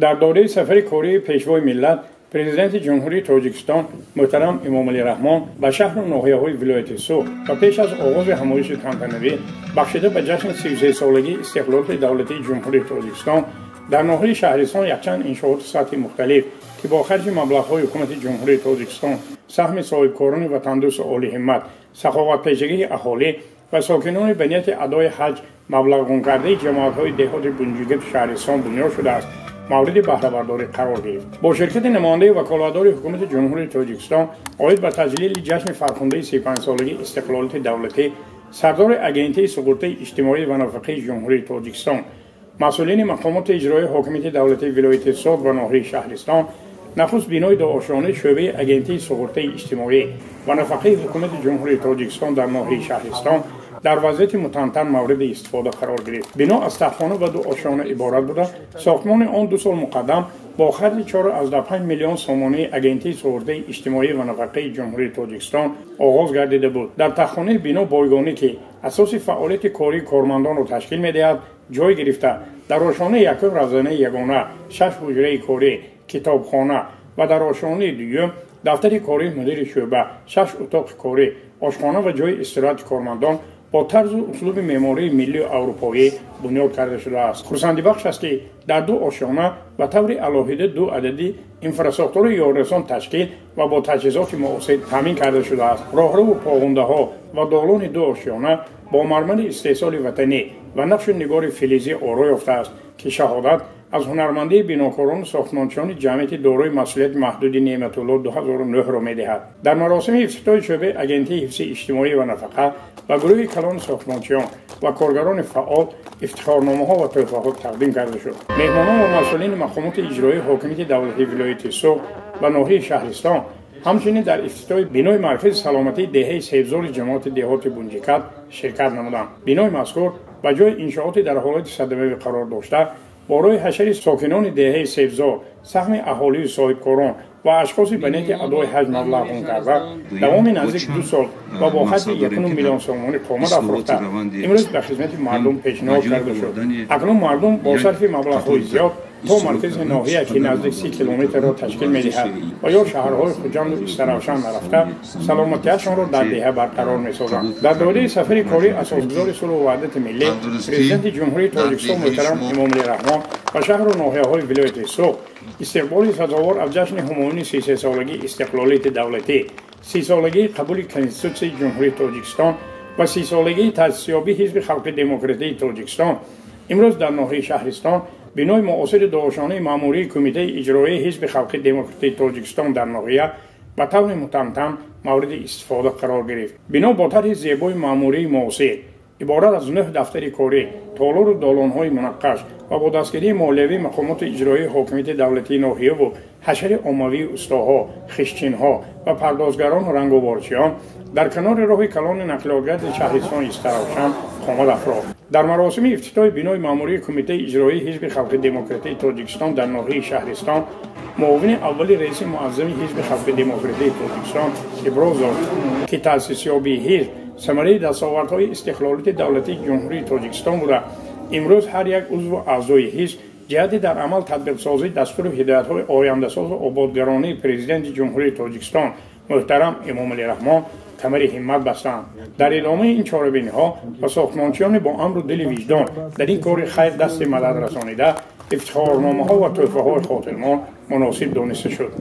Дар доираи сафари кории Пешвои миллат, Президенти Ҷумҳурии Тоҷикистон муҳтарам Эмомалӣ Раҳмон ба шаҳру ноҳияҳои вилояти Суғд ва пеш аз оғози ҳамоиши тантанавӣ, бахшида ба ҷашни 33-солагии истиқлолияти давлатии Ҷумҳурии Тоҷикистон, дар ноҳияи Шаҳристон якчанд иншооти сатҳи мухталиф, ки бо харҷи маблағҳои Ҳукумати Ҷумҳурии Тоҷикистон, саҳми соҳибкорони ватандӯсту олиҳиммат, саховатпешагии аҳолӣ ва сокинони ба нияти адои ҳаҷ маблағгункардаи ҷамоатҳои деҳоти Бунҷигати Шаҳристон бунёд шудааст, мавриди баҳрабардорӣ қарор гирифт. Бо ширкати намояндаи ваколатдори Ҳукумати Ҷумҳурии Тоҷикистон оид ба таҷлили ҷашни фархундаи 35-солагии истиқлолияти давлатӣ, сардори Агентии суғуртаи иҷтимоӣ ва нафақаи Ҷумҳурии Тоҷикистон, масъулини мақомоти иҷроии ҳокимияти давлатии вилояти Суғд ва ноҳияи Шаҳристон нахуст бинои дуошонаи шӯъбаи Агентии суғуртаи иҷтимоӣ ва нафақаи Ҳукумати Ҷумҳурии Тоҷикистон дар ноҳияи Шаҳристон дар вазъияти мутантан мавриди истифода қарор гирифт. Бино аз тахтхона ва ду ошёна иборат буда, сохтмони он 2 сол муқаддам бо харҷи 4,5 миллион сомонии Агентии суғуртаи иҷтимоӣ ва нафақаи Ҷумҳурии Тоҷикистон оғоз гардида буд. Дар тахтхонаи бино бойгонӣ, ки асоси фаъолияти кории кормандонро ташкил медиҳад, ҷой гирифта, дар ошёнаи якум равзанаи ягона, шаш ҳуҷраи корӣ, китобхона ва дар ошёнаи дуюм дафтари кории мудири шӯъба, шаш утоқи корӣ, ошхона ва ҷои истироҳати кормандон бо тарзу услуби меъмории миллию аврупоӣ бунёд карда шудааст. Хурсандибахш аст, ки дар ду ошёна ба таври алоҳида ду адади инфрасохтори ёррасон ташкил ва бо таҷҳизоти муосир таъмин карда шудааст. Роҳраву поғундаҳо ва долони ду ошёна бо мармари истеҳсоли ватанӣ ва нақшу нигори филизӣ оро ёфтааст, ки шаҳодат аз ҳунармандии бинокорону сохтмончиёни ҷамъияти дорои масъулияти маҳдуди Неъматулло 2009-ро медиҳад. Дар маросими ифтитоҳи шӯъбаи Агентии ҳифзи иҷтимоӣ ва нафақа ба гурӯҳи калони сохтмончиён ва коргарони фаъол ифтихорномаҳо ва тӯҳфаҳо тақдим карда шуд. Меҳмонон ва масъулини мақомоти иҷроии ҳокимияти давлатии вилояти Суғд ва ноҳияи Шаҳристон ҳамчунин дар ифтитоҳи бинои маркази саломатии деҳаи Себзори ҷамоати деҳоти Бунҷикат ширкат намуданд. Бинои мазкур ба ҷои иншооти дар ҳолати садамавӣ қарор дошта, бо роҳи ҳашари сокинони деҳаи Себзор, саҳми аҳолию соҳибкорон ва ашхоси ба нияти адои ҳаҷ маблағгун карда, давоми наздик 2 сол ва бо харҷи 1 миллион сомонӣ қомат афрохта, имрӯз ба хизмати мардум пешниҳод карда шуд. Акнун мардум бо сарфи маблағҳои зиёд то маркази ноҳия, ки наздик 30 километрро ташкил медиҳад, ва ё шаҳрҳои Хуҷанду Истаравшан нарафта, саломатиашонро дар деҳа барқарор месозанд. Дар доираи сафари кории асосгузори сулҳу ваҳдати миллӣ, Президенти Ҷумҳурии Тоҷикистон муҳтарам Эмомалӣ Раҳмон ба шаҳру ноҳияҳои вилояти Суғд, истиқболи сазовор аз ҷашни ҳумоюни 33-солагии истиқлолияти давлатӣ, 30-солагии қабули Конститутсияи Ҷумҳурии Тоҷикистон ва 30-солагии таъсисёбии Ҳизби халқи демократии Тоҷикистон, имрӯз дар ноҳияи Шаҳристон бинои муосири дуошонаи маъмурии Кумитаи иҷроияи Ҳизби халқи демократии Тоҷикистон дар ноҳия ба таври мутантан мавриди истифода қарор гирифт. Бино бо тарҳи зебои маъмурии муосир, иборат аз нӯҳ дафтари корӣ, толору долонҳои мунаққаш ва бо дастгирии молиявии мақомоти иҷроии ҳокимияти давлатии ноҳияву ҳашари оммавии устоҳо, хиштчинҳо ва пардозгарону рангуборчиён дар канори роҳи калони нақлиётгарди шаҳристони Истаравшан қомат афрохт. Дар маросими ифтитоҳи бинои маъмурии Кумитаи иҷроии Ҳизби халқи демократии Тоҷикистон дар ноҳияи Шаҳристон муовини аввали раиси муаззами Ҳизби халқи демократии Тоҷикистон иброз дошт, ки таъсисёбии ҳизб самараи дастовардҳои истиқлолияти давлатии Ҷумҳурии Тоҷикистон буда, имрӯз ҳар як узву аъзои ҳизб ҷиҳати дар амал татбиқсозии дастуру ҳидоятҳои ояндасозу ободгаронии Президенти Ҷумҳурии Тоҷикистон муҳтарам Эмомалӣ Раҳмон камари ҳиммат бастанд. Дар идомаи ин чорабиниҳо ба сохтмончиёни бо амру дили виҷдон дар ин кори хайр дасти мадад расонида ифтихорномаҳо ва тӯҳфаҳои хотирмон муносиб дониста шуд.